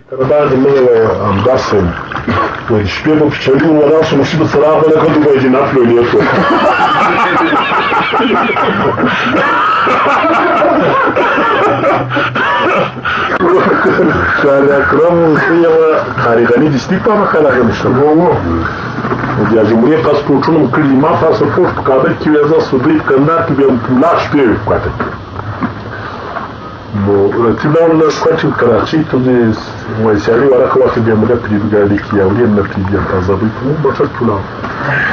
تر دا د موږ همداسې وایي شپې به په چړي ولاړ شو، نصیب څراغ ولګېد، وایي چې نفل ولیکو. قاری اکرم یوه قاری غني د سپي په مخه راغلی شو. بیا جمهوري پاسپورټونه مو کړي، ما پاسپورټ په کابل کې ویزه سو، دوی په کندهار کې بیا لا شپې وې په کوټه کې. نو راتي لاړ له کوټې کراچۍ ته د وایي سیاري ورقه واخلي، بیا مې نه پرېږدي ګاډي کې یا ورې نه پرېږدي، تازه دوی په موټر کې ولاړ.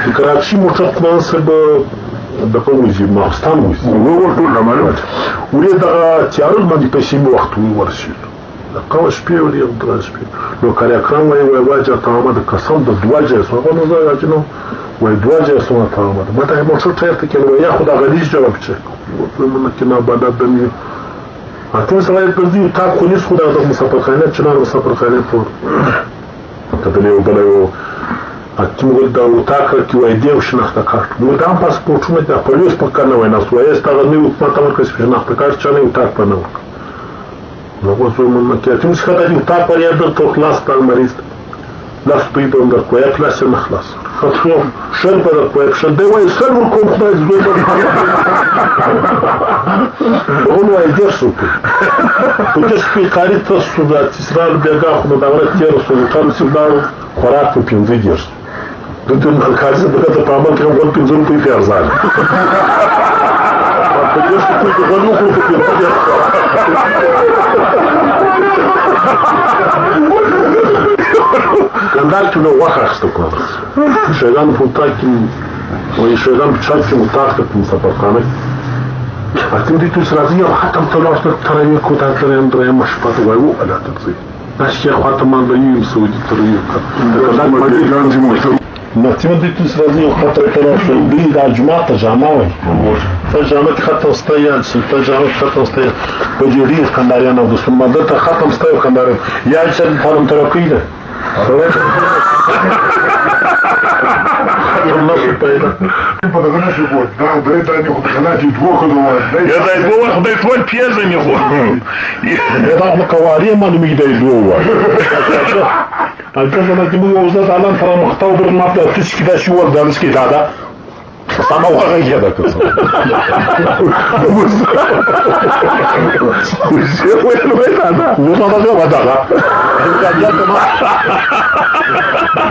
د کراچۍ موټر قومندان صاحب د کوم وزیر ماخستان وزیر ټول معلوم ورې دغه تیاره باندې پیسې مې وخت ورسېدو. قوه شپې ورې درې شپې. نو قاری اکرم وایي وایي واجه ته آمده قسم د دوه جای سو هغه نو زه چې نو وایي دوه جای سو ته آمده ما ته موټر ټایر ته کېنه، یا خو دا غلیظ جواب چې ورته کې نه بلد مې اته سره پر دې تا خو نیس، خو دا د مسافرخانه چنار مسافرخانه ته کتل یو بل یو اته موږ دا اتاق کې وای دی شناخته کارت موږ دا پاسپورتونه د پولیس په کنه وای نه سوې ستاسو نو حکومت ورکړ شناخته کارت چانه اتاق په نه ورکړ. نو اوس مونږ کې اتم څخه د اتاق پر یاد ته خلاص کړ مریض لاس په دې در کوی خلاص نه خلاص خطو شل پر کوی شل دی وای سل ورکوم خدای دې دوی هم وای ډېر سو په دې شپې قاری ته سو د اسرائیل بیګا خو دا ورځ تیر سو ټول څه دا خوراک په 15 د دې مرکز د په عمل کې هم 15 روپۍ په ارزان په دې شپې کې غول وکړو په 15. کندهار کې نو غوښه اخیسته کوم شهیدانو په اتاق کې وایي شهیدانو په چت کې اتاق ته په مسافرخانه کې اته دې توس راځي یو ختم ته لاړ شو تراویح کو دا دریم درېیمه شپه ته وایي وله ته ځئ داسې خواته ما له یو سعودي تر یو نو چې دې توس راځي یو ختم ته لاړ شو دوی دا جومات ته جامه وایي ته جامه کې ختم سته یا ته جامه کې ختم سته په دې ډېر کندهاریان او دوستان ما دلته ختم سته یو کندهاریان یا چې فارم ترقي ده په دغه نه شو دا درې دانې خو خلاص دوه خو یا دا دوه خدای ټول پیژنې خو دا خو کوارې معلومیږي دا دوه وایي البته چې موږ اوس د الان تر مختاو بر ما ته تش کې دا شو ور دانش کې دا ده سما وغږیده ده که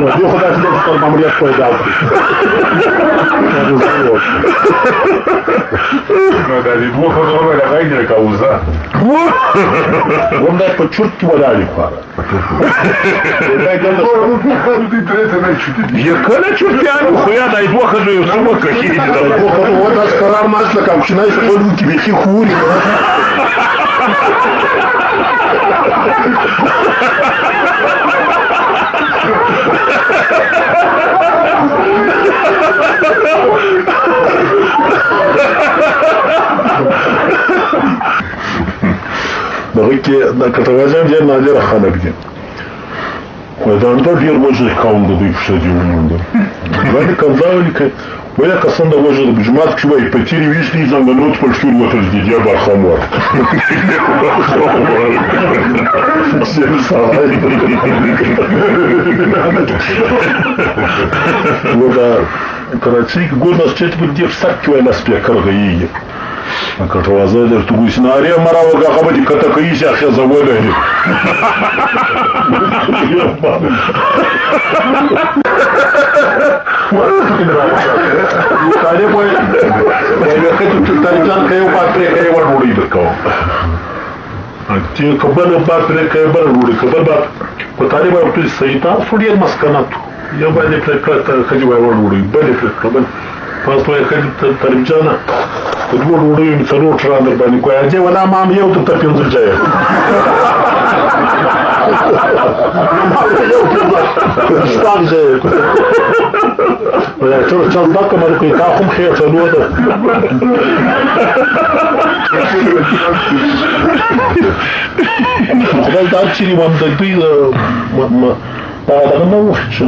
دې خدای دې ستر ماموریت پیدا کړي. نو دا دې دوه ښځو له غږ لکه وزه هم دا په چورت کې ولاړې خواره یې کله چورتیان خو یا دا دوه ښځو یو څه وکړي دوه ښځو و داسې قرار ماش لکه کوچنی خپلو کې بیخي خوري. دغه کې د کټوازیان ډېر نادره خلک دي. وایي دا ډېر وجه قوم د دوی پښه دي وموندل. باندې کنځا ولیکئ وایي قسم د وجه د جومات کې وایي په تېرې ویشتي ځنګلو ته پښتون وتل دي بیا برخم ور. نو دا کراچۍ کې ګور مسجد په دې سر کې وایي لاسپیکر غږېږي. کټوازه درته ګوي چې نارې مه راوږه هغه به دې کته کوي چې اخیزه ولري. طالب وایي وایي ښه چې طالب جان که یو باد پرې کوي یوه ډوډۍ درکوم چې که بل باد پرې کوي بله ډوډۍ که بل باد خو طالب وایي ورته صحیح تاسو ډېر مسکنت یو باندې پرې کړه ښځې وایي یوه ډوډۍ بلې پرې کړه بل تاسو وایي ښځې طالب جانه په دوو ډوډیو مې څلور ټران در باندې کوی اجې ولا ما هم یو درته پنځه جایه شپږ جایه ټول چل دا کومه کوي تا هم خیر څلور ده. خدای دا چیرې وم د دوی دغه نه وخت چې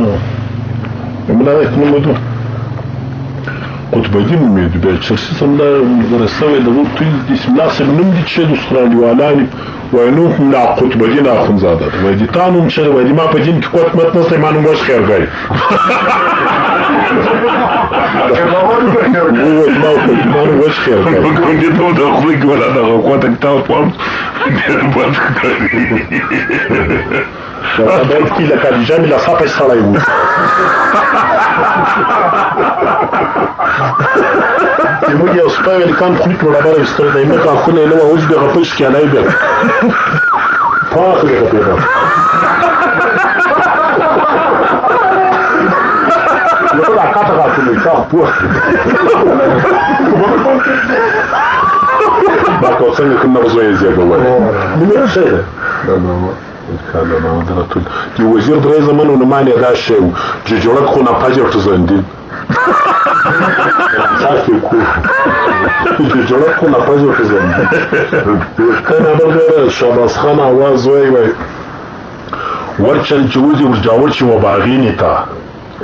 ملا نومېدو قطب الدین نومېدو بیا چرسي سم دا رسوی د توی د اسملا صاحب نوم دي چې د استرالیوالان وای نوم هم دا قطب الدین اخوندزاده ده. وای د تا نوم څه دی؟ وای د ما په دین کې قوت مت نشته، ما نوم وش خیرګی. وای ما نوم وش خیرګی. کوم دې ته د خپل کې ولا دغه قوت کتاب پام ډېر بد ښکاري. باید کې لکه د جامې له سپی سړی و. چې موږ یو سپی ویل کان خولي کې ډبره ویستلې ده، موږ غاښونه یې نه وه، اوس بیا غپل شکېلی بیا پاک دی غپېده. نو دا کاته غاښونه یې تا خو پوه کړي. دا کو څنګه کوم نغزو یې زیږولی نو مې ښه ده. د وزیر درې زمنو نومان یې دا شی و چې جوړک خو نه پجر ټزندي څاڅکي کو چې جوړک خو نه پجر ټزندي. کنه بل شهباز خان اواز وای وای ورچل چې وځي ورجاوړ چې وباغینې ته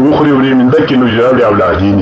وخوري ورې منده کې نو جواب اولادینې.